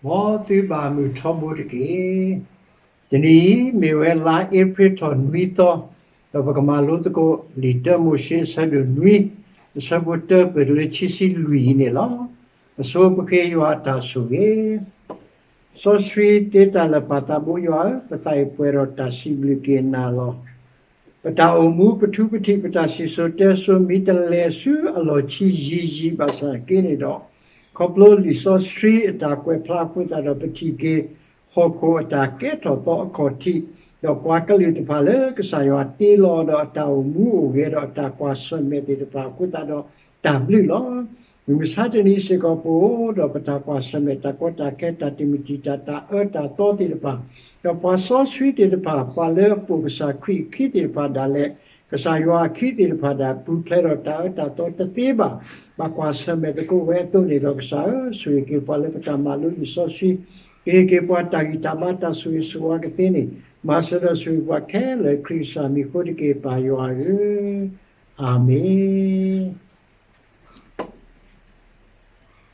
မ်သုဘၣ်မုာ်ထီဘိတက့ၢ်. တနံၤအံၤ မ့ၢ်ဝဲလါအ့ဖြ့ၣ်ထီၣ်နွံသီ, ဒီးပကမၤလိသကိး လံာ်တၢမိၤၡ့အဆၢဒိၣ်နွံ, အဆၢဖိတၢပၢၢ်တုၤလၢခံဆံလွံၢ်အံၤန့ၣ်လီၤ. အဆိပဃ့ယွၤအတၢ်ဆိၣ်ဂ့ၤ စီဆှံသ့တၢ်လၢာ် ပၢ်သးဘိယွၤဧၢ, ပသးအံၤပှဲၤဒီးတၢ်စံးဘျုးက့ၤနၤလီၤ. ပတၢ်အိၣ်မူ ပထူပထံး ပတၢ်စံၣ်စိၤတဲစိၤ မ့ၢ်တလဲၤဆူအလီၢ်ခံယံၤယံၤဘၣ်ဆၣ်က့န့ၣ်ဒီး, ခီဖျိလံာ်စီဆှံအတၢ်ကွဲးဖျါအဃိသတးဒီး ပထံၣ်က့ၤ ဟီၣ်ခိၣ်အတၢ်ကဲထီၣ်သီအခီၣ်ထံး, ဒီးပှၤကလုာ်တဖၣ်လၢကစၢ်ယွၤတ့လီၤဒီးအတၢ်အိၣ်မူအိၣ်ဂဲၤဒီးအတၢ်ကွၢ်ဆၢၣ်မဲာ်သ့ၣ်တဖၣ်အဃိသတးဒီး တၢ်ဘျုးလီၤ. မုၢ်မဆါတနံၤစ့ၢ်ကီး ပအိၣ်ဒီးပတၢ်ကွၢ်ဆၢၣ်မဲာ် တၢ်ကီတၢ်ခဲ တၢ်တံာ်မုၢ်တံာ်တာ် တၢ်အၢတၢ်သီသ့ၣ်တဖၣ်, ဒီးပှၤစီဆှံသ့ၣ်တဖၣ် ပှၤလၢအပိာ်ကစၢ်ခရံာ်အခံသ့ၣ်တဖၣ်ဒၣ်လဲာ်, ကစၢ်ယွၤအခံသ့ၣ်တဖၣ်ဒၣ် ပူၤဖျဲးဒီးတၢ်အၢတၢ်သီတသ့ဘၣ်, ဘၣ်ကွၢ်ဆၢၣ်မဲာ်သကိးဝဲအသိးန့ၣ်ဒီး ကစၢ်ဧၢ, ဆိၣ်ဂ့ၤက့ၤပှၤလၢပတၢ်မၤလိလံာ်စီဆှံ, ကဟ့ၣ်က့ၤပှၤတၢ်ဂံၢ်တၢ်ဘါ တၢ်ဆိၣ်ဂ့ၤဆိၣ်ဝါကသ့န့ၣ်, မၤစၢၤဒီးဆိၣ်ဂ့ၤပှၤခဲလၢာ် ခရံာ်ကစၢ်မံၤအဃိတက့ၢ် ပၢ်ယွၤဧၢ, အၤမ့ၣ်.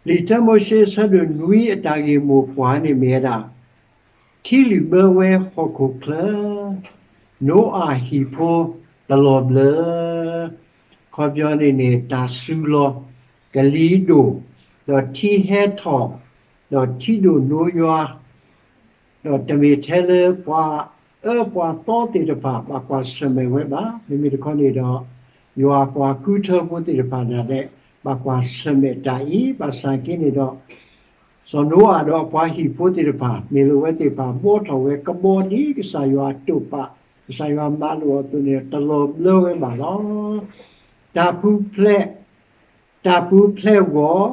လံာ်တၢမိၤၡ့အဆၢဒိၣ်နွံအတၢ်ဂ့ၢ်မိၢ်ပှၢ်န့ၣ်မ့ၢ်ဝဲဒၣ်, ထံလုၣ်ဘၢဝဲဟီၣ်ခိၣ်ချၢ, နိအၤအဟံၣ်ဖိတလီၤဘျၢ, ခီပညီန့ၣ်န့ၣ် တၢ်စူၤလီၤ ကလံၤဒိၣ်, ဒီးထံဟဲထီၣ်, ဒီးထံဒိၣ်နိယွၤ, ဒီးတမ့ၢ်ထဲလၢပှၤအၢပှၤသီသ့ၣ်တဖၣ် ဘၣ်ကွၢ်ဆၢၣ်မဲာ်ဝဲဘၣ်. မ့မ့ၢ်တခီန့ၣ်ဒီး ယွၤအပှၤဃုထၢဖိသ့ၣ်တဖၣ်ဒၣ်လဲာ် ဘၣ်ကွၢ်ဆၢၣ်မဲာ်တၢ်အံၤ, ဘၣ်ဆၣ်က့န့ၣ်ဒီး စီၤနိအၤဒီးအပှၤဟံၣ်ဖိသ့ၣ်တဖၣ် မ့ၢ်လၢအဝဲသ့ၣ်တဖၣ် ဘှီထီၣ်ဝဲကဘီဒ်ကစၢ်ယွၤအတိာ်ပာ်, ကစၢ်ယွၤမၤလိာ်အီၤအသိးန့ၣ်ဒီး တလီၤဘျၢဝဲဘၣ်လီၤ. တၢ်ပူၤဖျဲး, တၢ်ပူၤဖျဲးဂီၢ်,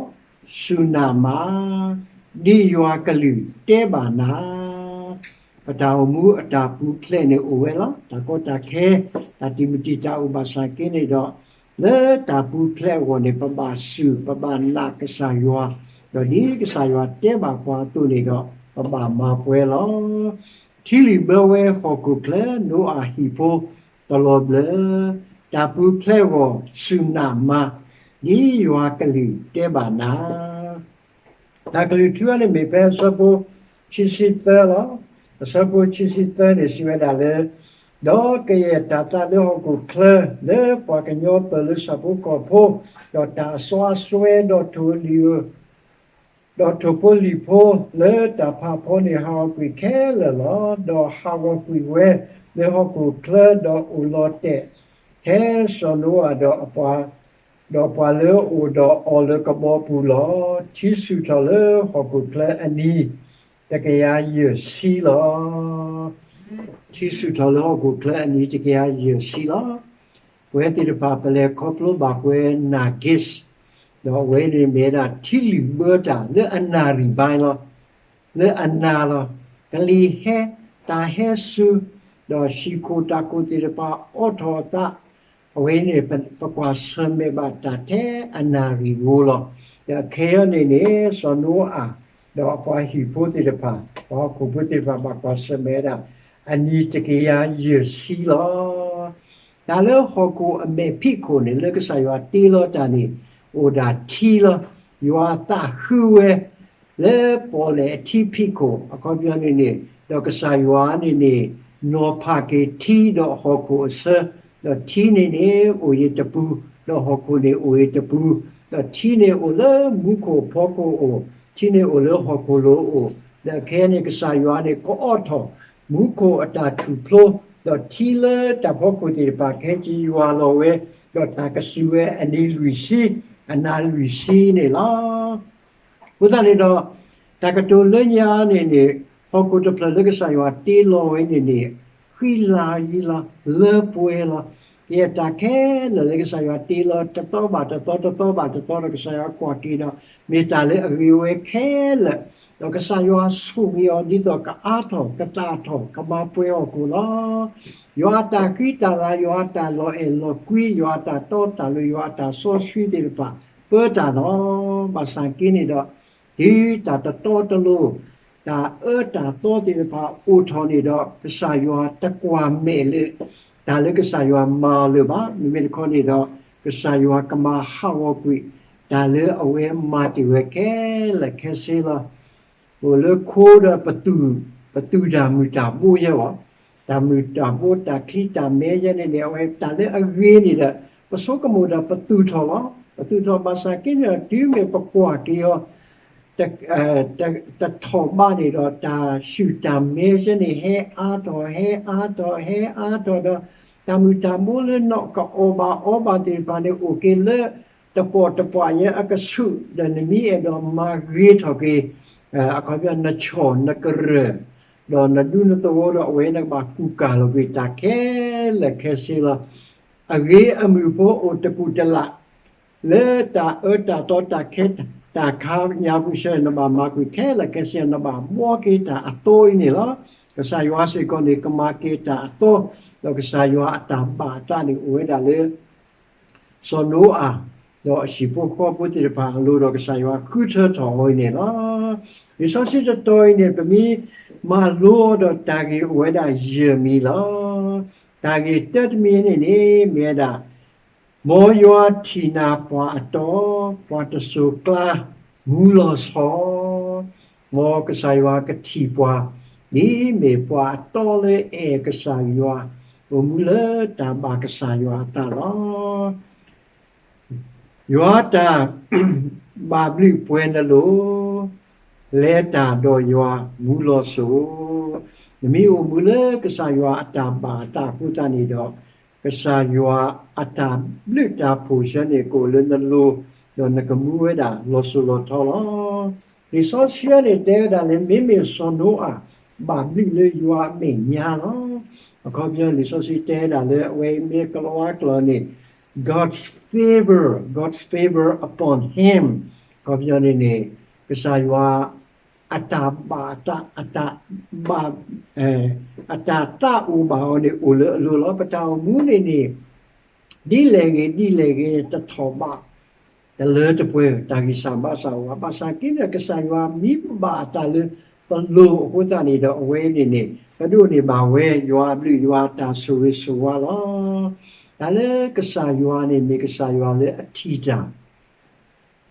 စူၢ်နာ်မး, ဒ်ယွၤကလုၢ်တဲဘၣ်နၤ. ပတၢ်အိၣ်မူအတၢ်ပူၤဖျဲးန့ၣ်အိၣ်ဝဲလီၤ. တၢ်ကီတၢ်ခဲ, တၢ်တံာ်မုၢ်တံာ်တာ်အိၣ်ဘၣ်ဆၣ်က့န့ၣ်ဒီး, လၢတၢ်ပူၤဖျဲးအဂီၢ်န့ၣ် ပဘၣ်စူၢ် ပဘၣ်နာ်ကစၢ်ယွၤ, ဒီးဒ်ကစၢ်ယွၤတဲဘၣ်ပှၤအသိးန့ၣ်ဒီး ပဘၣ်မၤပှဲၤလီၤ. ထံလုၣ်ဘၢဝဲဟီၣ်ခိၣ်ချၢ, နိအၤဟံၣ်ဖိတလီၤဘျၢ, တၢ်ပူၤဖျဲးဂီၢ်, စူၢ်နာ်မး, ဒ်ယွၤကလုၢ်တဲဘၣ်နၤ. တၢ်ကလုၢ်ထူအံၤန့ၣ်မ့ၢ်ဖဲအဆၢဖိခံဆံသၢလီၤ. အဆၢဖိခံဆံသၢန့ၣ်စံးဝဲဒၣ်လၢ, ဒီးကယဲၢ်တၢ်သးလၢဟီၣ်ခိၣ်ချၢ, လၢပှၤကညီပၢၢ်လၢဆၣ်ဖိကီၢ်ဖိ, ဒီးတၢ်အစီအစွဲ, ဒီးထိၣ်လံၣ်ဧိၤ, ဒီးထိၣ်ဖိလံၣ်ဖိလၢတၢ်ဖးဖီန့ၣ် ဟးဂီၤကွံာ်ခဲလၢာ်လီၤ. ဒီးဟးဂီၤကွံာ်ဝဲလၢဟီၣ်ခိၣ်ချၢ, ဒီးအိၣ်လီၤတဲာ် ထဲစီၤနိအၤဒီးအပှၤ, ဒီးပှၤလၢအအိၣ်ဒီးအီၤလၢကဘီပူၤလီၤ. ထံဆူၣ်ထီၣ်လၢဟီၣ်ခိၣ်ချၢအနံၤတကယၤယဲၢ်ဆံလီၤ. ထံဆူၣ်ထီၣ်လၢဟီၣ်ခိၣ်ချၢအနံၤတကယၤယဲၢ်ဆံလီၤ. ပဝဲသ့ၣ်တဖၣ်ပလဲၤခီဖျိဘၣ်ပှၤ နၢ်က့း, ဒီးအဝဲန့ၣ်မ့ၢ်ဝဲဒၣ်ထံလုၣ်ဘၢတၢ်လၢအနၣ်ရံၣ်ဘါလီၤ. လၢအနၣ်လီၤ. ကလံၤဟဲ, တၢ်ဟဲစူၤ, ဒီးဟံၣ်ခိၣ်တၢ်ခိၣ်သ့ၣ်တဖၣ်အီထီၣ်အသး, အဝဲန့ၣ် ပကွၢ်ဆၢၣ်မဲာ်ဘၣ်တၢ်ထဲအနၣ်ရံၣ်ဧိၤလီၤ. ဒီးအခဲအံၤန့ၣ်န့ၣ် စီၤနိအၤ ဒီးအပှၤဟံၣ်ဖိသ့ၣ်တဖၣ်, ပှၤဟီၣ်ခိၣ်ဖိသ့ၣ်တဖၣ်ဘၣ်ကွၢ်ဆၢၣ်မဲာ်ဝဲဒၣ် အနံၤတကယၤယဲၢ်ဆံလီၤ. တၢ်လၢဟီၣ်ခိၣ်အမဲာ်ဖံးခိၣ်န့ၣ် လၢကစၢ်ယွၤတ့လီၤတၢ်န့ၣ် အိၣ်ဒၣ်ထံလီၤ. ယွၤအသးဃုဝဲ လၢပီၣ်လဲၣ်အထံဖံးခိၣ် အခီပညီန့ၣ်န့ၣ်, ဒီးကစၢ်ယွၤန့ၣ်န့ၣ် နီၤဖးက့ၤထံဒီးဟီၣ်ခိၣ်အဆၢ, ဒီးထံန့ၣ်န့ၣ်အိၣ်ယံၤတပူၤ, ဒီးဟီၣ်ခိၣ်န့ၣ်အိၣ်ယံၤတပူၤ, ဒီးထံန့ၣ်အိၣ်လၢမူခိၣ်အဖီခိၣ်အအိၣ်, ထံန့ၣ်အိၣ်လၢဟီၣ်ခိၣ်လိၤအအိၣ်, ဒီးခဲအံၤန့ၣ် ကစၢ်ယွၤန့ၣ်ကအီထီၣ် မူခိၣ်အတၢ်ထူၣ်ဖျိ, ဒီးထံလၢတၢ်ဖီခိၣ်သ့ၣ်တဖၣ်ခဲကယွၤလီၤဝဲ, ဒီးတၢ်ကစူၤဝဲအနံၤလွံၢ်ဆံ, အနၤလွံၢ်ဆံန့ၣ်လီၤ. အဃိသတးန့ၣ်ဒီး တၢ်ကတိၤလၢညါန့ၣ်န့ၣ်, ဟီၣ်ခိၣ်တဖျၢၣ်လၢကစၢ်ယွၤတ့လီၤဝဲန့ၣ်န့ၣ်, ဃံလၤယံၤလီၤ, လၢပှဲၤလီၤ. ကယဲၢ်တၢ်ခဲလၢာ်လၢကစၢ်ယွၤတ့လီၤ တသီဘၣ်တသီ, တသီဘၣ်တသီဒီး ကစၢ်ယွၤကွၢ်က့ၤဒီး မ့ၢ်တၢ်လၢအဂ့ၤဝဲခဲလၢာ်, ဒီးကစၢ်ယွၤဆိၣ်ဂ့ၤအီၤ ဒ်သိးကအါထီၣ်, ကသၣ်ထီၣ်, ကမၤပှဲၤဟီၣ်ခိၣ်လီၤ. ယွၤအတၢ်ဃံတၢ်လၤ, ယွၤအတၢ်လီၤအဲၣ်လီၤကွံ, ယွၤအတၢ်တီတၢ်လိၤ, ယွၤအတၢ်စီဆှံသ့ၣ်တဖၣ် ပၢတၢ်လီၤ. ဘၣ်ဆၣ်က့န့ၣ်ဒီး, တုၤတၢ်တတီတလိၤ, တၢ်အၢတၢ်သီသ့ၣ်တဖၣ်အိၣ်ထီၣ်န့ၣ်ဒီး, ကစၢ်ယွၤတကွၢ်မဲာ်လၢ တၢ်လၢကစၢ်ယွၤမၤအီၤလၢၤဘၣ်. မ့မ့ၢ်တခီန့ၣ်ဒီး ကစၢ်ယွၤကမၤဟးဂီၤကွံာ် တၢ်လၢအဝဲမၤတ့ၢ်ဝဲခဲလၢာ်ခဲဆ့လီၤ. အိၣ်လၢခိဒီးပသူၣ်, ပသူၣ်တၢ်မုၢ်တၢ်ဘိယဲလီၤ. တၢ်မုၢ်တၢ်ဘိ တၢ်ချံတၢ်မဲယဲန့ၣ်န့ၣ် အဝဲတၢ်လၢအဂ့ၤန့ၣ်ဒီး ပဆိကမိၣ်ဒီးပသူၣ်ထီၣ်လီၤ. ပသူၣ်ထီၣ်ဘၣ်ဆၣ်က့န့ၣ်ဒီး တုၤမ့ၢ်ပကွၢ်က့ၤအီၤ တ, တထီၣ်ဘးန့ၣ်ဒီး တၢ်ဆူၣ်တၢ်မဲဆဲန့ၣ် ဟဲအါထီၣ် ဟဲအါထီၣ် ဟဲအါထီၣ်ဒီး တၢ်မုၢ်တၢ်ဘိလၢနကအီၣ်ဘၣ်အီဘၣ်သ့ၣ်တဖၣ်န့ၣ် အိၣ်က့ၤလၢတပီၢ်တပှၢ်ယဲအကဆူး ဒီးနမ့ၢ်အဲၣ်ဒိးမၤဂ့ၤထီၣ်က့ၤ အခီပညီနဆီၣ်နကရၢၢ် ဒီးနဒူနသဝီဒီး အဝဲနကဘၣ်ကူၣ်ကၢ်လီၤကွံာ်တၢ်ခဲလၢာ်ခဲဆ့လီၤ. အဂ့ၤအမုၢ်ဖိအိၣ်တကူၣ်တလး လၢတၢ်အၢတၢ်သီတၢ်ခဲတၢ်ခါညါပူၤဆၢ နဘၣ်မၤကွံာ်ခဲလၢာ်ခဲဆ့ နဘၣ်ဘှီက့ၤတၢ်အသီအံၤန့ၣ်လီၤ. ကစၢ်ယွၤစ့ၢ်ကီးန့ၣ် ကမၤက့ၤတၢ်အသီ ဒီးကစၢ်ယွၤအတၢ်ဘၣ်အသးန့ၣ် အိၣ်ဝဲဒၣ်လၢ စီၤနိအၤ ဒီးအဟံၣ်ဖိဃီဖိသ့ၣ်တဖၣ်အလိၤဒီး ကစၢ်ယွၤဃုထၢထီၣ်အီၤအံၤန့ၣ်လီၤ. လံာ်စီဆှံတတီၤအံၤန့ၣ် ပမ့ၢ်မၤလိအီၤဒီးတၢ်ဂ့ၢ်အိၣ်ဝဲဒၣ်ယဲၢ်မံၤလီၤ. တၢ်ဂ့ၢ်တၢတမံၤန့ၣ်န့ၣ် မ့ၢ်ဝဲဒၣ် မ်ယွၤထံၣ်နၤပှၤအတီ, ပှၤတစိၤကျါ မူလီၤဆီ, မ်ကစၢ်ယွၤကထံၣ်ပှၤ ဒ်မ့ၢ်ပှၤအတီလၢအဲၣ်ကစၢ်ယွၤ အိၣ်မူလၢတၢ်ဘၣ်ကစၢ်ယွၤအသးလီၤ. ယွၤတၢ်ဘၣ်ဘျုးပှဲၤနလိၤ, လဲၤတၢ်ဒီးယွၤမူလီၤစိၤ, နမ့ၢ်အိၣ်မူလၢကစၢ်ယွၤအတၢ်ဘၣ်အသးအဃိသတးန့ၣ်ဒီး ကစၢ်ယွၤအတၢ်ဘျုးတၢ်ဖှိၣ်ဆၢန့ၣ် ကအိၣ်လၢနလိၤ, ဒီးနကမူဝဲဒၣ်လီၤစိၤလီၤထီလီၤ. လံာ်စီဆှံန့ၣ်တဲဝဲဒၣ်လၢ မ့မ့ၢ်စီၤနိအၤ ဘၣ်ဘျုးလၢယွၤအမဲာ်ညါလီၤ. အခီပညီ လံာ်စီဆှံတဲဒၣ်လၢ အဝဲမ့ၢ်ကလၤဝါကျိာ်န့ၣ် God's favor, God's favor upon him. အခီပညီန့ၣ်န့ၣ် ကစၢ်ယွၤ အတၢ်ဘၣ်အသး, အတၢ်ဘၣ်, အတၢ်သးအိၣ်ဘၣ်အီၤန့ၣ် အိၣ်လၢအလိၤလီၤ. ပတၢ်အိၣ်မူန့ၣ်န့ၣ် ဒ်လဲၣ်ဂ့ၤဒ်လဲၣ်ဂ့ၤန့ၣ် တထီၣ်ဘး တလၢတပှဲၤ တၢ်ဂံၢ်စၢ်ဘါစၢ်အိၣ်ဘၣ်. ဘၣ်ဆၣ်က့န့ၣ် ကစၢ်ယွၤမ့ၢ်ဘၣ်အသးလၢပလိၤအဃိသတးန့ၣ်ဒီး အဝဲန့ၣ်န့ၣ် ပဒိးန့ၢ်ဘၣ်ဝဲ ယွၤအဘျုးယွၤအတၢ်ဆိၣ်ဂ့ၤဆိၣ်ဝါလီၤ. တၢ်လၢကစၢ်ယွၤန့ၣ် မ့ၢ်ကစၢ်ယွၤလၢအထံၣ်တၢ်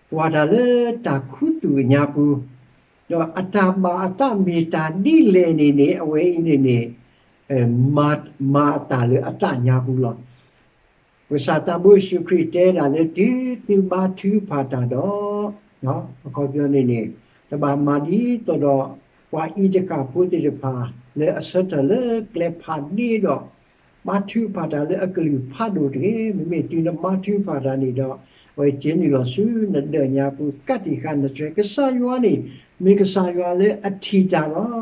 ပှၤတၢ်လၢတၢ်ခူသူၣ်အညါပူၤ, ဒီးအတၢ်ဘၣ်အသးမ့ၢ်တၢ်ဒ်လဲၣ်န့ၣ်န့ၣ် အဝဲအံၤန့ၣ်န့ၣ် မၤ, မၤအတၢ်လၢအသးညါပူၤလီၤ. ကစၢ်သးဘိယ့ၣ်ၡူးခရံာ်တဲဒၣ်လၢ တုၤသုဘါထုကဖၣ်တၢ်ဒီး, အခီပညီန့ၣ်န့ၣ် တဘၣ်မၤဒ်သိးဒီး ပှၤအံၤတဃၣ်ဖိသ့ၣ်တဖၣ် လၢအဆၢထၢၣ်လၢကျဲဖးဒ့ဒီး ဘါထုကဖၣ်တၢ်လၢအကလုၢ်ဖးဒိၣ်တဂ့ၤ. မ့မ့ၢ်တုၤနဘါထုကဖၣ်တၢ်န့ၣ်ဒီး အဝဲက့ၤနုာ်လီၤဆူနဒၢးညါပူၤ ကးတံာ်ဃာ်နစွဲ ကစၢ်ယွၤန့ၣ် မ့ၢ်ကစၢ်ယွၤလၢအထံၣ်တၢ်လီၤ.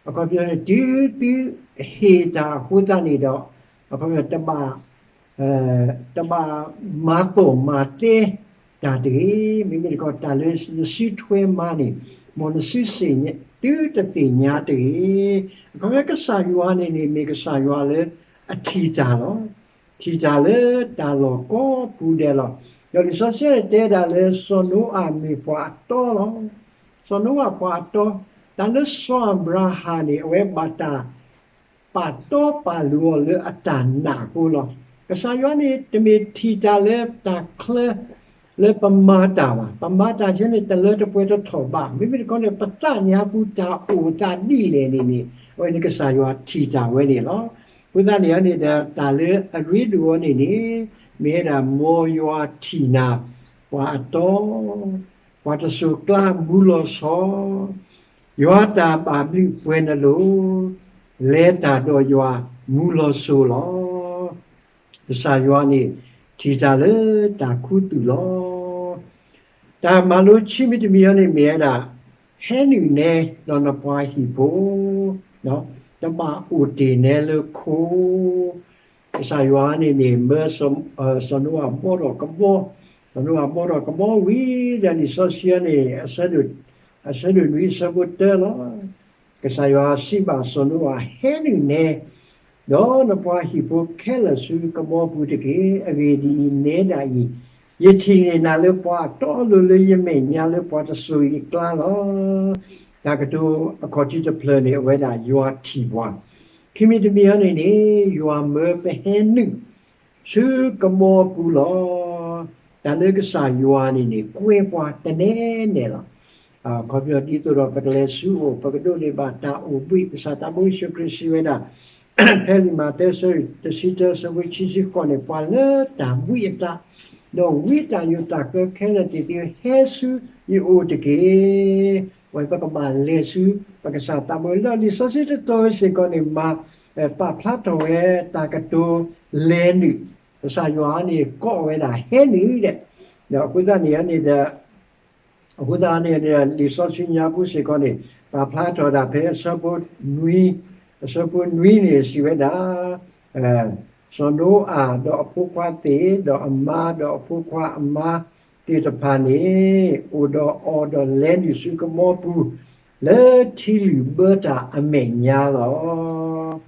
အခီပညီန့ၣ် တုၤသုဟ့ၣ်တၢ်အဃိသတးန့ၣ်ဒီး အခီပညီ တဘၣ် တဘၣ်မၤသီၣ်မၤသဲတၢ်တဂ့ၤ. မ့မ့ၢ်တခီ တၢ်လၢနစုထွဲမၤန့ၣ် မ်နစုစ့ၣ်ညါ သုတသ့ၣ်ညါတဂ့ၤ. အခီပညီ ကစၢ်ယွၤန့ၣ်န့ၣ် မ့ၢ်ကစၢ်ယွၤလၢအထံၣ်တၢ်လီၤ. ထံၣ်တၢ်လၢတၢ်လီၢ်ကိးပူၤဒဲးလီၤ. ဒီးလံာ်စီဆှံန့ၣ်တဲဒၣ်လၢ စီၤနိအၤမ့ၢ်ပှၤအတီလီၤ. စီၤနိအၤပှၤအတီ, တၢ်လၢစီၤအၤဘြၤဟၣ်န့ၣ် အဝဲဘၣ်တၢ် ပာ်တီပာ်လိၤအီၤလၢအတၢ်နာ်အဃိလီၤ. ကစၢ်ယွၤန့ၣ် တမ့ၢ်ထံၣ်တၢ်လၢတၢ်ချၢ လၢပမၤတၢ်ဘၣ်. ပမၤတၢ်ဆဲန့ၣ် တလၢတပှဲၤတထီၣ်ဘး. မ့မ့ၢ်တခီန့ၣ် ပသးညါပူၤတၢ်အိၣ်သးဒ်လဲၣ်န့ၣ်န့ၣ် အဝဲန့ၣ်ကစၢ်ယွၤထံၣ်တၢ်ဝဲန့ၣ်လီၤ. အဃိသတးန့ၣ်န့ၣ်ဒီး တၢ်လၢအရ့ဒိၣ်အီၤန့ၣ်န့ၣ် မ့ၢ်ဝဲဒၣ် မ်ယွၤထံၣ်နၤ ပှၤအတီ ပှၤတစိၤကျါမူလီၤဆီ, ယွၤတၢ်ဘၣ်ဘျုးပှဲၤနလိၤ, လဲၤတၢ်ဒီးယွၤမူလီၤစိၤလီၤ. ကစၢ်ယွၤန့ၣ် ထံၣ်တၢ်လၢတၢ်ခူသူၣ်လီၤ. တၢ်မၤလိခံမံၤတမံၤအံၤန့ၣ်မ့ၢ်ဝဲဒၣ် ဟဲနုာ်နဲဒီးနပှၤဟံၣ်ဖိ တဘၣ်အိၣ်တ့ၢ်နဲလၢခိ ကစၢ်ယွၤန့ၣ်န့ၣ် မၢစီၤနိအၤဘီထီၣ်ကဘီ, စီၤနိအၤဘီထီၣ်ကဘီဝံၤဒီး လံာ်စီဆှံန့ၣ် အဆၢဒိၣ်နွံအဆၢဖိတၢလီၤ. ကစၢ်ယွၤစံးဘၣ်စီၤနိအၤ ဟဲနုာ်နဲ ဒီးနပှၤဟံၣ်ဖိခဲလၢာ်ဆူကဘီပူၤတက့ၢ်. အဂ့ၢ်ဒ်အံၤ, နဲဒၣ်အံၤ ယထံၣ်န့ၢ်နၤလၢပှၤအတီအလိၤလၢယမဲာ်ညါလၢပှၤတစိၤအံၤအကျါလီၤ. တၢ်ကတိၤအခီၣ်ထံးတဖျၢၣ်န့ၣ် အဝဲဒၣ်ယွၤထံၣ်ပှၤ ခံမံၤတမံၤအံၤန့ၣ်န့ၣ် ယွၤမၢပဟဲနုာ် ဆူကဘီပူၤလီၤ. တၢ်လၢကစၢ်ယွၤန့ၣ်န့ၣ် ကွဲပှၤတနဲနဲလီၤ. အခီပညီဒ်သိးဒီးပကလဲၤဆူအအိၣ် ပကဒိးန့ၢ်ဘၣ်တၢ်အိၣ်ဘှံး ကစၢ်သးဘိယ့ၣ်ၡူးခရံာ်စံးဝဲဒၣ် ဖဲလံာ်မးသဲ တဆံတၢ အဆၢဖိခံဆံဃိးန့ၣ် ပှၤလၢတၢ်ဘှံးအသး ဒီးဝံတၢ်ယိာ်တၢ်ကၢခဲလၢာ်သ့ၣ်သ့ၣ်ဧၢ ဟဲဆူယအိၣ်တက့ၢ်. အဝဲပကဘၣ်လဲၤဆူ ပကစၢ်သးဘိ ဒီးလံာ်စီဆှံတတီၤစ့ၢ်ကီးန့ၣ် မၤ ပာ်ဖျါထီၣ်ဝဲတၢ်ကတိၤလဲၤနုာ်, ကစၢ်ယွၤန့ၣ်ကိးဝဲဒၣ်ဟဲနုာ်ဒီး ဒီးအဃိသတးန့ၣ်န့ၣ်ဒီး အဃိသတးန့ၣ်န့ၣ် လံာ်စီဆှံညါပူၤစ့ၢ်ကီးန့ၣ် ပာ်ဖျါထီၣ်ဒၣ်ဖဲအဆၢဖိနွံ, အဆၢဖိနွံန့ၣ်စံးဝဲဒၣ် စီၤနိအၤဒီးအဖိခွါသ့ၣ် ဒီးအမါဒီးအဖိခွါအမါသ့ၣ်တဖၣ်န့ၣ် အိၣ်ဒီးအီၤဒီးလဲၤနုာ်ဆူကဘီပူၤ လၢထံလုၣ်ဘၢတၢ်အမဲာ်ညါလီၤ.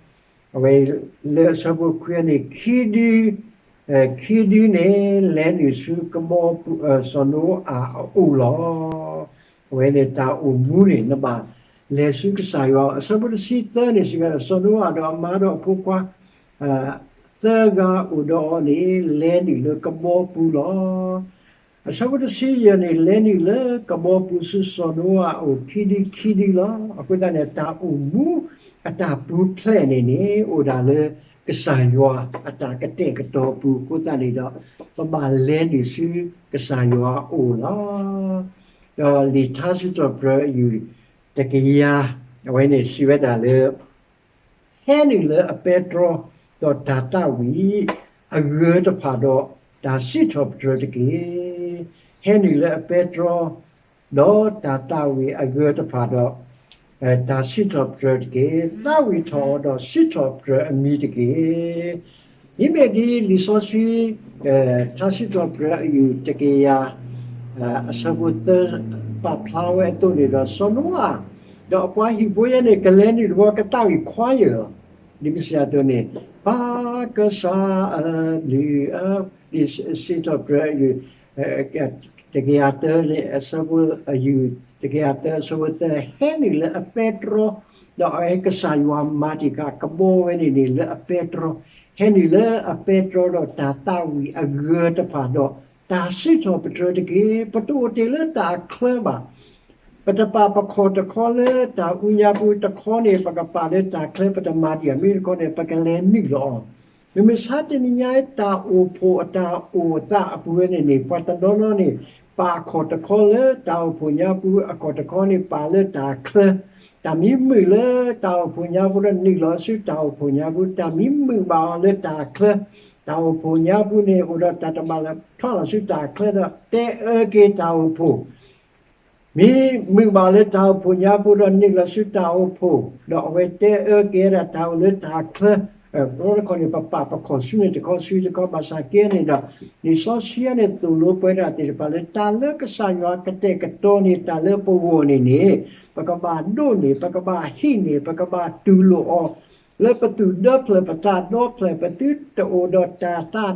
အဝဲလၢအဆၢဖိခွံန့ၣ် ခံဒု, ခံဒုန့ၣ် လဲၤနုာ်ဆူကဘီပူၤ စီၤနိအၤအအိၣ်လီၤ. အဝဲန့ၣ်တၢ်အိၣ်မူန့ၣ် နဘၣ်လဲၤဆူကစၢ်ယွၤ အဆၢဖိတဆံသၢန့ၣ် စံးဝဲဒၣ် စီၤနိအၤဒီးအမါဒီးအဖိခွါ သၢဂၤအိၣ်ဒီးအီၤန့ၣ် လဲၤနုာ်လၢကဘီပူၤလီၤ. အဆၢဖိတဆံယဲၢ်န့ၣ် လဲၤနုာ်လၢကဘီပူၤဆူစီၤနိအၤအအိၣ် ခံဒုခံဒုလီၤ. အဃိသတးန့ၣ် တၢ်အိၣ်မူအတၢ်ပူၤဖျဲးန့ၣ်န့ၣ် အိၣ်ဒၣ်လၢကစၢ်ယွၤအတၢ်ကတဲာ်ကတီၤပူၤအဃိသတးန့ၣ်ဒီး ပဘၣ်လဲၤနုာ်ဆူကစၢ်ယွၤအအိၣ်လီၤ. ဒီးလံာ်ထါစံးထီၣ်ပတြၢၤအယုၢ်တကယၤ အဝဲန့ၣ်စံးဝဲဒၣ်လၢ ဟဲနုာ်လၢအပဲတြီ ဒီးတၢ်သးဝံၣ်အဂၢၤတဖၣ်ဒီး တၢ်စံးထီၣ်ပတြၢၤတက့ၢ်. ဟဲနုာ်လၢအပဲတြီ ဒီးတၢ်သးဝံၣ်အဂၢၤတဖၣ်ဒီး တၢ်စံးထီၣ်ပတြၢၤတက့ၢ်. သးဝံၣ်ထီၣ်အီၤဒီးစံးထီၣ်ပတြၢၤအမံၤတက့ၢ်. မ့မ့ၢ်ဒ်လံာ်စီဆှံ ထါစံးထီၣ်ပတြၢၤအယုၢ်တကယၤ အဆၢဖိသၢ ပာ်ဖျါဝဲအသိးန့ၣ်ဒီး စီၤနိအၤ ဒီးအပှၤဟံၣ်ဖိယဲန့ၣ် ကလဲၤနုာ်တဘျီ ကသးဝံၣ်ခွါယၢၢ်လီၤ. ဒ်ပစံးအသိးန့ၣ် ပၢ်ကစၢ်အဘျုးအ ဒ်စံးထီၣ်ပတြၢၤအယုၢ် တကယၤသၢန့ၣ် အဆၢဖိ အယုၢ်တကယၤသၢ အဆၢဖိသၢ ဟဲနုာ်လၢအပဲတြီ ဒီးအဝဲကစၢ်ယွၤမၤတံၢ်ဃာ်ကဘီဝဲန့ၣ်န့ၣ် လၢအပဲတြီ ဟဲနုာ်လၢအပဲတြီဒီးတၢ်သးဝံၣ်အဂၢၤတဖၣ်ဒီး တၢ်စံးထီၣ်ပတြၢၤတက့ၢ်. ပတအိၣ်တ့ၢ်လၢတၢ်အချၢဘၣ်. ပတပာ်ပခီၣ်တခီလၢတၢ်အူညါပူၤ တခီန့ၣ် ပကပာ်လၢတၢ်ချၢ ပတမၤဒံးအီၤ မ့ၢ်တခီန့ၣ် ပကလဲၤနုာ်လီၤအီၤ. မုၢ်မဆါတနံၤညါ တၢ်အိၣ်ဖှိၣ်အတၢ်အိၣ်အသးအပူၤဝဲန့ၣ်န့ၣ် ပှၤတနီၤနီၤန့ၣ် ပာ်အခီၣ်တခီလၢတၢ်အိၣ်ဖှိၣ်ညါပူၤ အခီၣ်တခီန့ၣ် ပာ်လၢတၢ်ချၢ တၢ်မံမုာ်လၢတၢ်အိၣ်ဖှိၣ်ညါပူၤဒီး နုာ်လီၤဆူတၢ်အိၣ်ဖှိၣ်ညါပူၤ တၢ်မံမုာ်ဘၣ်အီၤလၢတၢ်ချၢ တၢ်အိၣ်ဖှိၣ်ညါပူၤန့ၣ် အိၣ်ဒီးတၢ်တဘၣ်လၢ ထီၣ်လီၤဆူတၢ်ချၢဒီး တဲအၢက့ၤတၢ်အိၣ်ဖှိၣ် မံမုာ်ဘၣ်လၢတၢ်အိၣ်ဖှိၣ်ညါပူၤဒီး နုာ်လီၤဆူတၢ်အိၣ်ဖှိၣ် ဒီးအဝဲတဲအၢက့ၤဝဲဒၣ်တၢ်အိၣ်လၢတၢ်ချၢ တခီန့ၣ် ပပာ်ပခီၣ်ဆူန့ၣ်တခီဆူတခီ ဘၣ်ဆၣ်က့န့ၣ်ဒီး လံာ်စီဆှံန့ၣ်သိၣ်လိပှၤဒၣ်သ့ၣ်တဖၣ်လၢ တၢ်လၢကစၢ်ယွၤကတဲာ်ကတီၤန့ၣ် တၢ်လၢပဂီၢ်န့ၣ်န့ၣ် ပကဘၣ်ဒိးန့ၢ် ပကဘၣ်ဟံးန့ၢ် ပကဘၣ်တူၢ်လိာ်အီၤ လၢပသူၣ်ဒီဖျၢၣ်ပသးဒီဖျၢၣ် ပသုတအိၣ်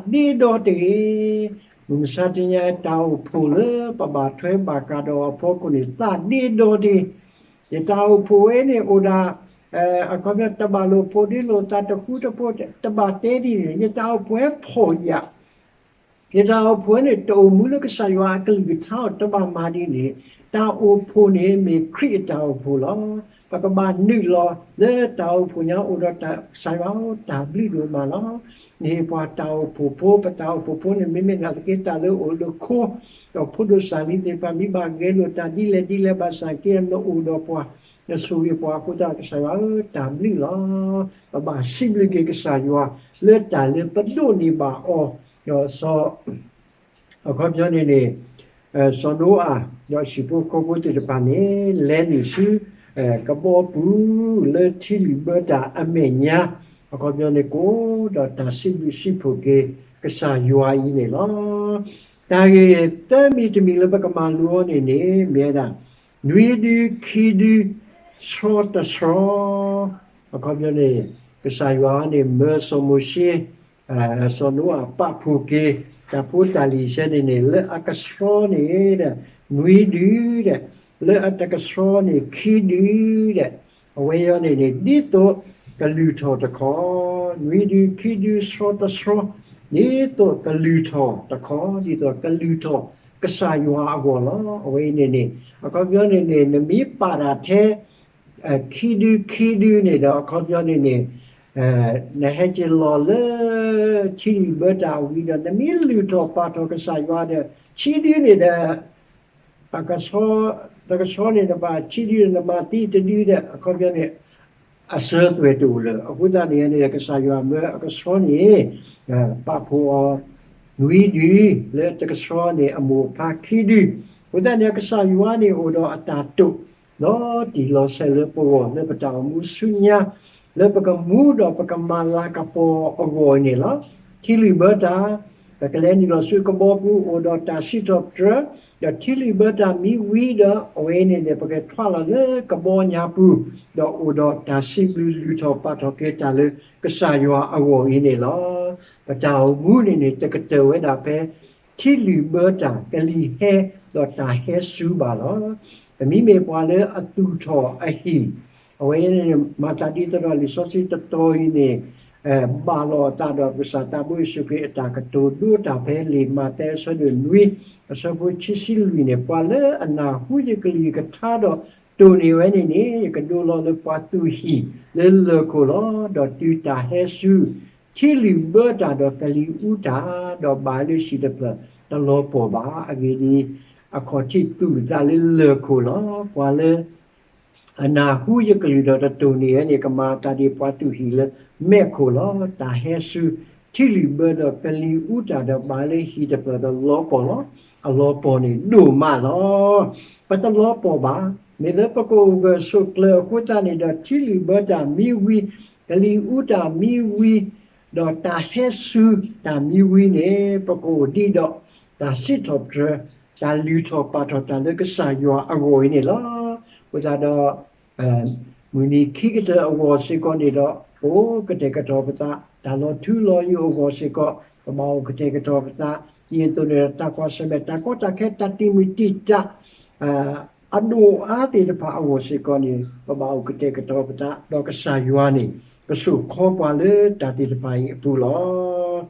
ဒီးတၢ်သးဒ့ဒီတဂ့ၤ. မုၢ်မဆါတနံၤညါ တၢ်အိၣ်ဖှိၣ်လၢပဘၣ်ထွဲဘၣ်ဃးဒီးအဖီခိၣ်န့ၣ် သးဒ့ဒီတဂ့ၤ. ယတၢ်အိၣ်ဖှိၣ်ဝဲန့ၣ်အိၣ်ဒၣ် အခီပညီ တဘၣ်လိာ်ဖိးဒ့လိာ်သး တဃူတဖိး တဘၣ်တဲဒ်န့ၣ် ယတၢ်အိၣ်ဖှိၣ်ဝဲဖှီၣ်ယာ် ယတၢ်အိၣ်ဖှိၣ်ဝဲန့ၣ် တအိၣ်မူလၢကစၢ်ယွၤအကလုၢ်ကထါအီၤ တဘၣ်မၤဒ်န့ၣ်. တၢ်အိၣ်ဖှိၣ်န့ၣ်မ့ၢ်ခရံာ်အတၢ်အိၣ်ဖှိၣ်လီၤ. ပကဘၣ်နုာ်လီၤလၢတၢ်အိၣ်ဖှိၣ်ညါ အိၣ်ဒီးတၢ် ကစၢ်ယွၤဧၢ တၢ်ဘျုးဒိၣ်မးလီၤ. နဟ့ၣ်ပှၤတၢ်အိၣ်ဖှိၣ်ဖိ ပတၢ်အိၣ်ဖှိၣ်ဖိန့ၣ် မ့မ့ၢ်နာ်သက့တၢ်လၢအိၣ်လၢခိ ဒီးဖိဒိၣ်စၢ်လံၤသ့ၣ်တဖၣ် မ့ၢ်ဘၣ်ဂဲၤလိာ်တၢ်ဒ်လဲၣ်ဒ်လဲၣ်ဘၣ်ဆၣ်က့ နအိၣ်ဒီးပှၤ နဆိၣ်ဂ့ၤပှၤအဃိသတး ကစၢ်ယွၤဧၢ တၢ်ဘျုးလီၤ. ပဘၣ်စံးဘျုးက့ၤကစၢ်ယွၤ လၢတၢ်လၢပဒိးန့ၢ်ဘၣ်အီၤ ဒီးစီၤ အခီပညီန့ၣ်န့ၣ် စီၤနိအၤ ဒီးအဟံၣ်ဖိဃီဖိသ့ၣ်တဖၣ်န့ၣ် လဲၤနုာ်ဆူ ကဘီပူၤ လၢထံလုၢ်ဘၢတၢ်အမဲာ်ညါ အခီပညီန့ၣ် ကအိၣ်ဒီးတၢ်စံးဘျုးစံးဖှိၣ်က့ၤ ကစၢ်ယွၤအံၤန့ၣ်လီၤ. တၢ်ဂ့ၢ်သၢမံၤတမံၤလၢပကမၤလိအီၤန့ၣ်န့ၣ် မ့ၢ်ဝဲဒၣ် နွံဒု ခံဒု ဆှီတဆှီ အခီပညီန့ၣ် ကစၢ်ယွၤန့ၣ် မၢစီၤမိၤၡ့ စီၤနိအၤပာ်ဖှိၣ်က့ၤ တၢ်ဖိတၢ်လံၤဆဲန့ၣ်န့ၣ် လၢအကဆှီန့ၣ်ဒီး နွံဒုဒီး လၢအတကဆှီန့ၣ် ခံဒုဒီး အဝဲအံၤန့ၣ်န့ၣ် ဒ်သိး ကလုၢ်ထီၣ်တခီ, နွံဒုခံဒုဆှီတဆှီ, ဒ်သိးကလုၢ်ထီၣ်တခီ, ဒ်သိးကလုၢ်ထီၣ်ကစၢ်ယွၤအဂီၢ်လီၤ. အဝဲအံၤန့ၣ်န့ၣ် အခီပညီန့ၣ်န့ၣ် နမ့ၢ်ပာ်တၢ်ထဲ ခံဒုခံဒုန့ၣ်ဒီး အခီပညီန့ၣ်န့ၣ် နဟဲက့ၤလီၤလၢ ထံလုၢ်ဘၢတၢ်ဝံၤဒီး နမ့ၢ်လုၢ်ထီၣ်ပာ်ထီၣ်ကစၢ်ယွၤဒီး ဆံဒုန့ၣ်ဒီး တကဆှီန့ၣ်နပာ်ဆံဒုဒီး နမၤသံတဒုဒီး အခီပညီန့ၣ် အစၢၤသွဲၣ်တအိၣ်လၢၤ. အဃိသတးန့ၣ်န့ၣ် ကစၢ်ယွၤမၢအကဆှီန့ၣ် ပာ်ဖှိၣ်အီၤ နွံဒု လၢတကဆှီန့ၣ် အမိၢ်ဖးခံဒု. အဃိသတးန့ၣ် ကစၢ်ယွၤန့ၣ်အိၣ်ဒီးအတၢ်တိာ် လီၤတံၢ်လီၤဆဲးလၢပဂီၢ် လၢပတၢ်အိၣ်မူဆူညါ လၢပကမူဒီးပကမၤလၤကပီၤအဂီၢ်အံၤန့ၣ်လီၤ. ထံလုၢ်ဘၢတၢ် ပကလဲၤနုာ်လီၤဆူကဘီပူၤ အိၣ်ဒီးတၢ်စံးထီၣ်ပတြၢၤ, ဒီးထံလုၢ်ဘၢတၢ်မ့ၢ်ဝံၤဒီး အဝဲန့ၣ်န့ၣ် ပကထွဲလီၤလၢကဘီညါပူၤ ဒီးအိၣ်ဒီးတၢ်စံးဘျုးလုၢ်ထီၣ်ပာ်ထီၣ်က့ၤတၢ်လၢကစၢ်ယွၤအဂီၢ်အံၤန့ၣ်လီၤ. ပတၢ်အိၣ်မူန့ၣ်န့ၣ် တကတၢၢ်ဝဲဒၣ်ဖဲ ထံလုၢ်ဘၢတၢ် ကလံၤဟဲ ဒီးတၢ်ဟဲစူၤဘၣ်လီၤ. ပမ့မ့ၢ်ပှၤလၢအသူၣ်ထီၣ်အဟံၣ် အဝဲန့ၣ် မၤသးဒ်သိးဒီးလံာ်စီဆှံတတီၤအံၤန့ၣ် ဘၣ်လီၤအသးဒီးကစၢ်သးဘိယ့ၣ်ၡူးခရံာ်အတၢ်ကတိၤဒိတၢ်ဖဲလံာ်မးသဲအဆၢဒိၣ်နွံ အဆၢဖိခံဆံလွံၢ်န့ၣ် ပှၤလၢအနၢ်ဟူယကလုၢ်ယကထါဒီးတိၢ်န့ၢ်ဝဲန့ၣ်န့ၣ် ယကဒိလီၤလၢပှၤသူၣ်ဟံၣ်လၢလၢၢ်ခိၣ်လီၤ. ဒီးတုၤတၢ်ဟဲစူၤ ထံလုၢ်ဘၢတၢ်ဒီးကလံၤအူတၢ် ဒီးဘၣ်လၢဟံၣ်တဖျၢၣ် တလီၤပှီၢ်ဘၣ်. အဂ့ၢ်ဒ်အံၤ အခီၣ်ထံးသူၣ်အသးလၢလၢၢ်ခိၣ်လီၤ. ပှၤလၢ အနၢ်ဟူယကလုၢ်ဒီးတတိၢ်န့ၢ်ဝဲန့ၣ် ကမၤအသးဒ်ပှၤသူၣ်ဟံၣ်လၢမဲးခိၣ်လီၤ. တၢ်ဟဲစူၤ ထံလုၢ်ဘၢဒီးကလံၤအူတၢ်ဒီးဘၣ်လၢဟံၣ်တဖျၢၣ်ဒီးလီၤပှီၢ်လီၤ. အလီၤပှီၢ်န့ၣ်ဒိၣ်မးလီၤ. ပတလီၤပှီၢ်ဘၣ်. မ့ၢ်လၢပကအိၣ်ဂၢၢ်ဆိးကျၢၤအဃိသတးန့ၣ်ဒီး ထံလုၢ်ဘၢတၢ်မ့ၢ်ဝံၤ, ကလံၤအူတၢ်မ့ၢ်ဝံၤ, ဒီးတၢ်ဟဲစူၤတၢ်မ့ၢ်ဝံၤန့ၣ် ပကအိၣ်ဒံးဒီး တၢ်စံးထီၣ်ပတြၢၤ, တၢ်လုၢ်ထီၣ်ပာ်ထီၣ်တၢ်လၢကစၢ်ယွၤအဂီၢ်အံၤန့ၣ်လီၤ. အဃိသတးဒီး မုၢ်နံၤခံကတၢၢ်အဂီၢ်စ့ၢ်ကီးန့ၣ်ဒီး ပအိၣ်ကတဲာ်ကတီၤပသး, တၢ်လီၤထူလီၤယိာ်အဂီၢ်စ့ၢ်ကီး ပဘၣ်အိၣ်ကတဲာ်ကတီၤပသး, ဒ်သိးန့ၣ်ဒီး တၢ်ကွၢ်ဆၢၣ်မဲာ် တၢ်ကီတၢ်ခဲ တၢ်တံာ်မုၢ်တံာ်တာ် အဒိၣ်အါသ့ၣ်တဖၣ်အဂီၢ်စ့ၢ်ကီးန့ၣ် ပဘၣ်အိၣ်ကတဲာ်ကတီၤပသး ဒီးကစၢ်ယွၤန့ၣ် ကစိာ်ခီပှၤလၢတၢ်သ့ၣ်တဖၣ်အံၤအပူၤလီၤ.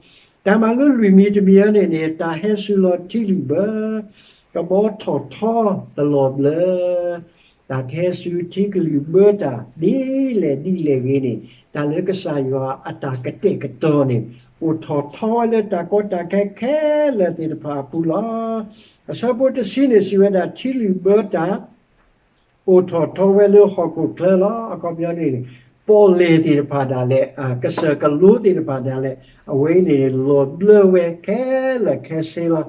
တၢ်မၤလိလွံၢ်မံၤတမံၤအံၤန့ၣ်န့ၣ် တၢ်ဟဲစူၤလီၤထံလုၢ်ဘၢ, ကဘီထီၣ်ထီတလီၤဘျၢ တၢ်ကဟဲစူၤထံကလုၢ်ဘၢတၢ် ဒ်လဲၣ်ဒ်လဲၣ်ဂ့ၤန့ၣ် တၢ်လၢကစၢ်ယွၤအတၢ်ကတဲာ်ကတီၤန့ၣ် အိၣ်ထီၣ်ထီဝဲလၢတၢ်ကီတၢ်ခဲခဲလၢာ်သ့ၣ်တဖၣ်အပူၤလီၤ. အဆၢဖိတဆံန့ၣ် စံးဝဲဒၣ် ထံလုၢ်ဘၢတၢ် အိၣ်ထီၣ်ထီဝဲလၢဟီၣ်ခိၣ်ချၢလီၤ. အခီပညီန့ၣ် ပီၣ်လဲၣ်သ့ၣ်တဖၣ်ဒၣ်လဲာ်, ကစၢၢ်ကလိသ့ၣ်တဖၣ်ဒၣ်လဲာ်, အဝဲအံၤန့ၣ် လီၤဘျၢဝဲခဲလၢာ်ခဲဆ့လီၤ.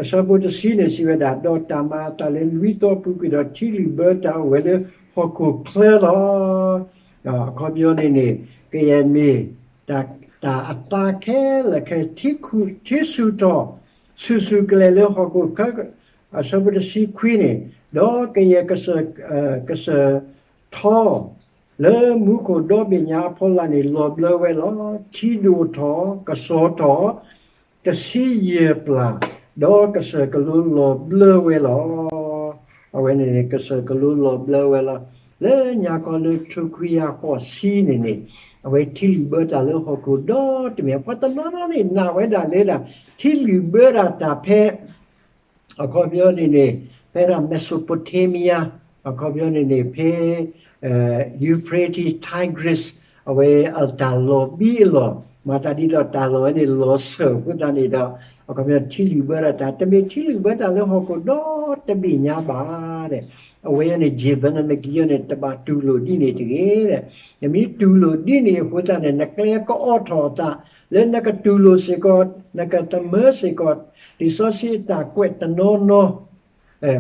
အဆၢဖိတဆံန့ၣ် စံးဝဲဒၣ် ဒီးတၢ်မၤအသးလၢနွံသီပူၤကွံာ်ဒီး ထံလုၢ်ဘၢတၢ်အိၣ်ဝဲလၢဟီၣ်ခိၣ်ချၢလီၤ. အခီပညီန့ၣ်န့ၣ် ကယဲၢ်မ့ၢ် တၢ်အသါခဲလၢာ်ခဲဆ့ ထံဆူၣ်ထီၣ် ဆူၣ်ဆူၣ်ကလဲာ်လၢဟီၣ်ခိၣ်ချၢ အဆၢဖိတဆံခွံန့ၣ်, ဒီးကယဲၢ်ကစၢၢ်, ကစၢၢ်ထီ လၢမူခိၣ်ဒီဘ့ၣ်ညါအဖီလာ်န့ၣ် လီၤဘျၢဝဲလီၤ. ထံဒိၣ်ထီၣ်, ကစီၤထီၣ်, တဆံယဲၢ်ပျၢ်, ဒီးကစၢၢ်ကလိလီၤဘျၢဝဲလီၤ. အဝဲန့ၣ်န့ၣ် ကစၢၢ်ကလိလီၤဘျၢဝဲလီၤ. လၢညါခီလၢတကထိခွံကယၤဃိးဆံန့ၣ်န့ၣ်, အဝဲထံလုၢ်ဘၢတၢ်လၢဟီၣ်ခိၣ်ဒီတမံၤ ပှၤတနီၤနီၤန့ၣ် နာ်ဝဲဒၣ်လၢဒၣ် ထံလုၢ်ဘၢဒၣ်တၢ်ဖဲ အခီပညီန့ၣ်န့ၣ် ဖဲဒၣ် Mesopotamia, အခီပညီန့ၣ်န့ၣ် ဖဲ Euphrates, Tigris, အဝဲအတၢ်လီၢ်ဘံအလီၢ်, မၤသးဒ်သိးတၢ်လီၢ်ဝဲန့ၣ် လီၤစၢၤအဃိသတးန့ၣ်ဒီး အခီပညီထံလုၢ်ဘၢဒၣ်တၢ် တမ့ၢ်ထံလုၢ်ဘၢတၢ်လၢဟီၣ်ခိၣ်ဒီတဘ့ၣ်ညါဘၣ်ဒီး အဝဲန့ၣ် ယ့ၣ်ဘၢနမကံန့ၣ် တဘၣ်တူၢ်လိာ်ဒ်န့ၣ်တဂ့ၤဒီး နမ့ၢ်တူၢ်လိာ်ဒ်န့ၣ်အဃိသတးန့ၣ် နကျဲကအီၣ်ထီၣ်အသး လၢနကတူၢ်လိာ်စ့ၢ်ကီး နကသမၢစ့ၢ်ကီး လံာ်စီဆှံအတၢ်ကွဲးတနီၤနီၤ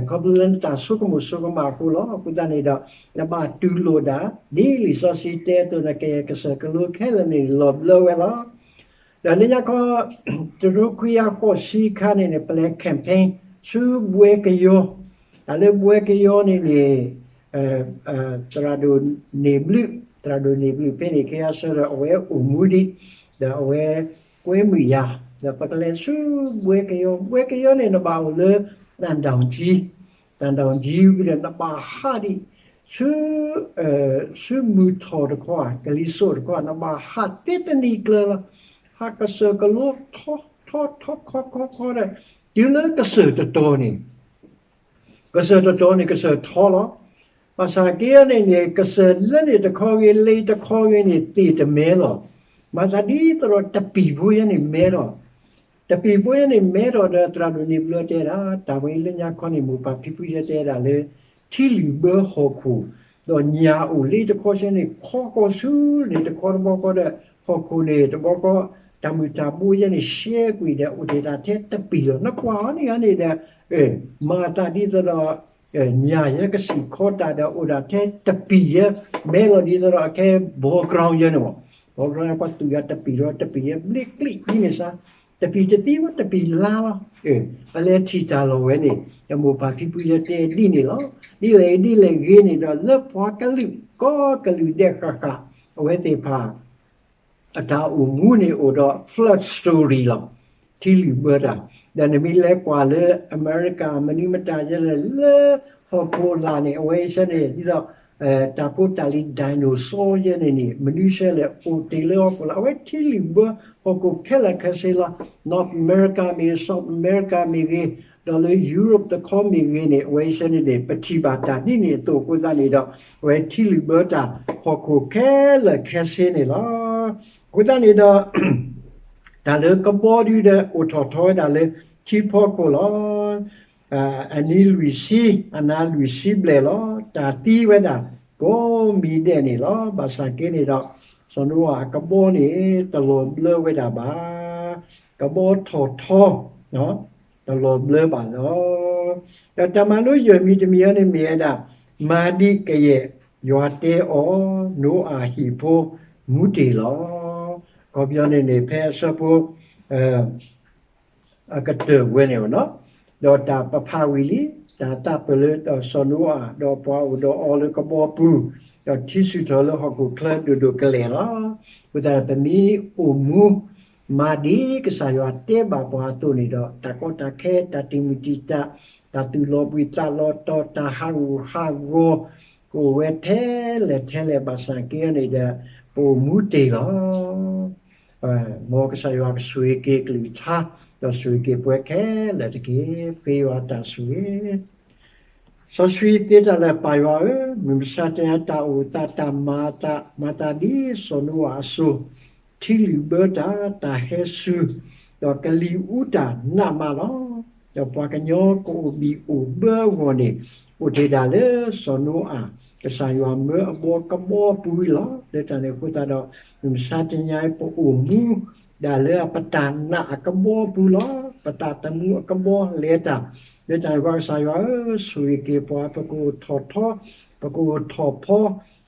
ခီဖျိလၢနတၢ်ဆိကမိၣ်ဆိကမးအဃိလီၤ. အဃိသတးန့ၣ်ဒီး နဘၣ်တူၢ်လိာ်ဒၣ် ဒ်လံာ်စီဆှံတဲအသိး နကယဲၢ်ကစၢၢ်ကလိခဲလၢာ်န့ၣ် လီၤဘျၢဝဲလီၤ. ဒီးလၢညါခီ တကထိခွံကယၤဃိးဆံအခါန့ၣ်န့ၣ် ပလဲၤ campaign ဆူဘှဲကယီ, တၢ်လၢဘှဲကယီန့ၣ်န့ၣ် သရၣ်ဒိၣ်န့ၢ်ဘျုး, သရၣ်ဒိၣ်န့ၢ်ဘျုးဖဲန့ၣ် ကယၤဆၢဒီး အဝဲအိၣ်မူဒံး, ဒီးအဝဲကွဲမုာ်ယၤ, ဒီးပကလဲၤဆူဘှဲကယီ, ဘှဲကယီန့ၣ် နဘၣ်အိၣ်လၢ သံတောင်ကြီး, သံတောင်ကြီး ဝံၤဒီး နဘၣ်ဟးဒံး ဆူ ဆူမုၢ်ထီၣ်တခီဧါ ကလံၤစိးတခီ နဘၣ်ဟးသ့တနံၤကျၢၤလီၤ. ဟးကစၢၢ်ကလိထီထီထီခီခီခီဒီး တုၤလၢကစၢၢ်တတီၤန့ၣ် ကစၢၢ်တတီၤန့ၣ် ကစၢၢ်ထီလီၤ. ဘၣ်ဆၣ်က့န့ၣ်န့ၣ် ကစၢၢ်လၢန့ၣ်တခီဂ့ၤ လၢတခီဂ့ၤန့ၣ် သ့ၣ်တမဲလီၤ. မၤသးဒ်သိးဒီးတပံာ်ဖိယဲန့ၣ်မဲထီၣ် တပံာ်ဖိယဲန့ၣ်မဲထီၣ်ဒီး သရၣ်ဒိၣ်န့ၣ်ဘျၢတဲဒၣ် တၢ်ဝဲအံၤလၢညါခီန့ၣ် မိၢ်ပၢ်ဖံဖုယဲတဲဒၣ်လၢ ထံလုာ်ဘၢဟီၣ်ခိၣ် ဒီးညၣ်အိၣ်လၢတခီဆဲန့ၣ် ခီဃီၤဆူန့ၣ်တခီတဘီဃီဒီး ဟီၣ်ခိၣ်န့ၣ်တဘီဃီ တၢ်မုၢ်တၢ်ဘိယဲန့ၣ် ရှဲကွံာ်ဒီး အိၣ်တ့ၢ်ဒၣ်ထဲတပံာ်လီၤ. နကွၢ်အီၤန့ၣ်န့ၣ်ဒီး မၤသးဒ်သိးဒီး ညၣ်ယဲကစံၣ်ခီတၢ်ဒီး အိၣ်ဒၣ်ထဲတပံာ်ယဲ မဲလီၤဒ်သိးဒီးအခဲ background ယဲန့ၣ်မး background ပှၤသူၣ်ယၤတပံာ်ဒီး တပံာ်ယဲဘျ့ကျံးဒ်န့ၣ်စါ တပံာ်တသံဝဲ တပံာ်လါလီၤ. ပလဲၤထံၣ်တၢ်လီၤဝဲန့ၣ် မိၢ်ပၢ်ဖံဖုယဲတဲဒ်န့ၣ်လီၤ. ဒ်လဲၣ်ဒ်လဲၣ်ဂ့ၤန့ၣ်ဒီး လၢပှၤကလုာ် ကိးကလုာ်ဒဲးဃၣ်ဃၣ် အဝဲသ့ၣ်တဖၣ် အတၢ်အိၣ်မူန့ၣ်အိၣ်ဒီး flood story လီၤ. ထံလုာ်ဘၢတၢ် ဒီးနမ့ၢ်လဲၤကွၢ်လၢအမဲရကၤ မနုၤမတၤယဲလဲၣ် လၢဟီၣ်ခိၣ်လာ်န့ၣ် အဝဲဆဲန့ၣ် ဒ်သိး တၢ်ဖိတၢ်လံၤ dinosaur ယဲန့ၣ်န့ၣ် မနုၤဆဲလဲၣ်အိၣ်တ့ၢ်လၢဟီၣ်ခိၣ်လာ် အဝဲထံလုာ်ဘၢဟီၣ်ခိၣ်ခဲလၢာ်ခဲဆ့လီၤ. North America မ့ၢ်ဂ့ၤ South America မ့ၢ်ဂ့ၤ ဒီးလၢ Europe တခီမ့ၢ်ဂ့ၤန့ၣ် အဝဲဆဲန့ၣ်န့ၣ် ပထံၣ်ဘၣ်တၢ်ဒ်န့ၣ်အသိးအဃိသတးန့ၣ်ဒီး အဝဲထံလုာ်ဘၢတၢ်ဟီၣ်ခိၣ်ခဲလၢာ်ခဲဆ့န့ၣ်လီၤ. အဃိသတးန့ၣ်ဒီး တၢ်လၢကဘီဒုဒီး အိၣ်ထီၣ်ထီဝဲဒၣ်လၢထံဖီခိၣ်လီၤ. အနံၤလွံၢ်ဆံ အနၤလွံၢ်ဆံဘျဲၣ်လီၤ. တၢ်သံဝဲဒၣ် ကိးမံၤဒဲးန့ၣ်လီၤ. ဘၣ်ဆၣ်က့န့ၣ်ဒီး စီၤနိအၤအကဘီန့ၣ် တလီၤဘျၢဝဲဒၣ်ဘၣ်. ကဘီထီၣ်ထီ တလီၤဘျၢဘၣ်လီၤ. ဒီးတၢ်မၤလိယဲၢ်မံၤတမံၤအံၤန့ၣ်မ့ၢ်ဝဲဒၣ် မၤဒံးကယဲၢ် ယွၤတဲအီၤ နိအၤဟံၣ်ဖိ မူတ့ၢ်လီၤ. အခီပညီန့ၣ်န့ၣ် ဖဲအဆၢဖိ အကတၢၢ်ဝဲန့ၣ်လီၤ. ဒီးတၢ်ပဖးဝံၤလံ တၢ်သးပၢၢ်လၢစီၤနိအၤ ဒီးပှၤအိၣ်ဒီးအီၤလၢကဘီပူၤ, ဒီးထံဆူၣ်ထီၣ်လၢဟီၣ်ခိၣ်ချၢဒိၣ်ဒိၣ်ကလဲာ်လီၤ. အဃိသတး ပမ့ၢ်အိၣ်မူ မၤဒ်ကစၢ်ယွၤတဲဘၣ်ပှၤအသိးန့ၣ်ဒီး တၢ်ကီတၢ်ခဲ တၢ်တံာ်မုၢ်တံာ်တာ် တၢ်သူၣ်လီၤဘှံးသးလီၤတီၤ တၢ်ဟးဂူာ်ဟးဂီၤ ကအိၣ်ဝဲထဲလဲၣ်ထဲလဲၣ်ဘၣ်ဆၣ်က့န့ၣ်ဒီး ပအိၣ်မူတ့ၢ်လီၤ. မ်ကစၢ်ယွၤကဆိၣ်ဂ့ၤက့ၤကလုၢ်ကထါ ဒီးဆိၣ်ဂ့ၤက့ၤပှၤခဲလၢာ်တက့ၢ်. ဃ့ယွၤတၢ်ဆိၣ်ဂ့ၤ စီဆှံသ့တၢ်လၢပၢ်ယွၤဧၢ, မုၢ်မဆါတနံၤအံၤတၢ်အိၣ်သးတၢ်မၤအသး မၤသးဒ်စီၤနိအၤအစိၤ, ထံလုၢ်ဘၢတၢ်, တၢ်ဟဲစူၤ, ဒီးကလံၤအူတၢ်နးမးလီၤ. ဒီးပှၤကညီကအိၣ်ဘံၣ်အိၣ်ဘၢအဂီၢ်န့ၣ် အိၣ်တ့ၢ်ဒၣ်လၢစီၤနိအၤ ကစၢ်ယွၤမၢအဘီကဘီပူၤလီၤ. လၢတၢ်န့ၣ်အဃိသတးဒီး မုၢ်မဆါတနံၤအံၤ ပအိၣ်မူဒၣ်လၢပတၢ်နာ်အကဘီပူၤလီၤ. ပသးသမူအကဘီလဲၤတၢ် လၢတၢ်န့ၣ်ပှၤကစၢ်ယွၤဧၢ, ဆိၣ်ဂ့ၤက့ၤပှၤ ပကအိၣ်ထီၣ်ထီ, ပကအိၣ်ထီၣ်ဖီ,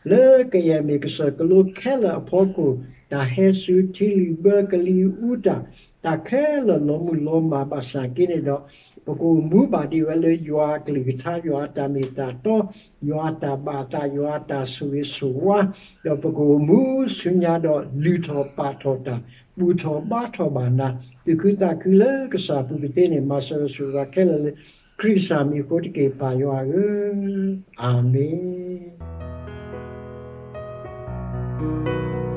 လၢကယဲၢ်မ့ၢ်ကစၢၢ်ကလိခဲလၢာ်အဖီခိၣ်, တၢ်ဟဲစူၤထံလုၢ်ဘၢကလံၤအူတၢ်, တၢ်ခဲလၢာ်လီၤမုၢ်လီၤမၢ်ဘၣ်ဆၣ်က့န့ၣ်ဒီး, ပကအိၣ်မူဘၣ်ဒံးဝဲလၢယွၤအကလုၢ်ကထါ, ယွၤအတၢ်မ့ၢ်တၢ်တီ, ယွၤအတၢ်ဘၣ်အသး, ယွၤအတၢ်ဆိၣ်ဂ့ၤဆိၣ်ဝါ, ဒီးပကအိၣ်မူဆူညါဒီးလုၢ်ထီၣ်ပာ်ထီၣ်တၢ်, ဘူၣ်ထီၣ်ဘါထီၣ်ဘၣ်နၤ, သူၣ်ခုသးခုလၢကစၢ်အပူၤကသ့န့ၣ် မၤစၢၤဒီးဆိၣ်ဂ့ၤခဲလၢာ်လၢ ခရံာ်ကစၢ်မံၤအဃိတက့ၢ် ပၢ်ယွၤဧၢ, အၤမ့ၣ်.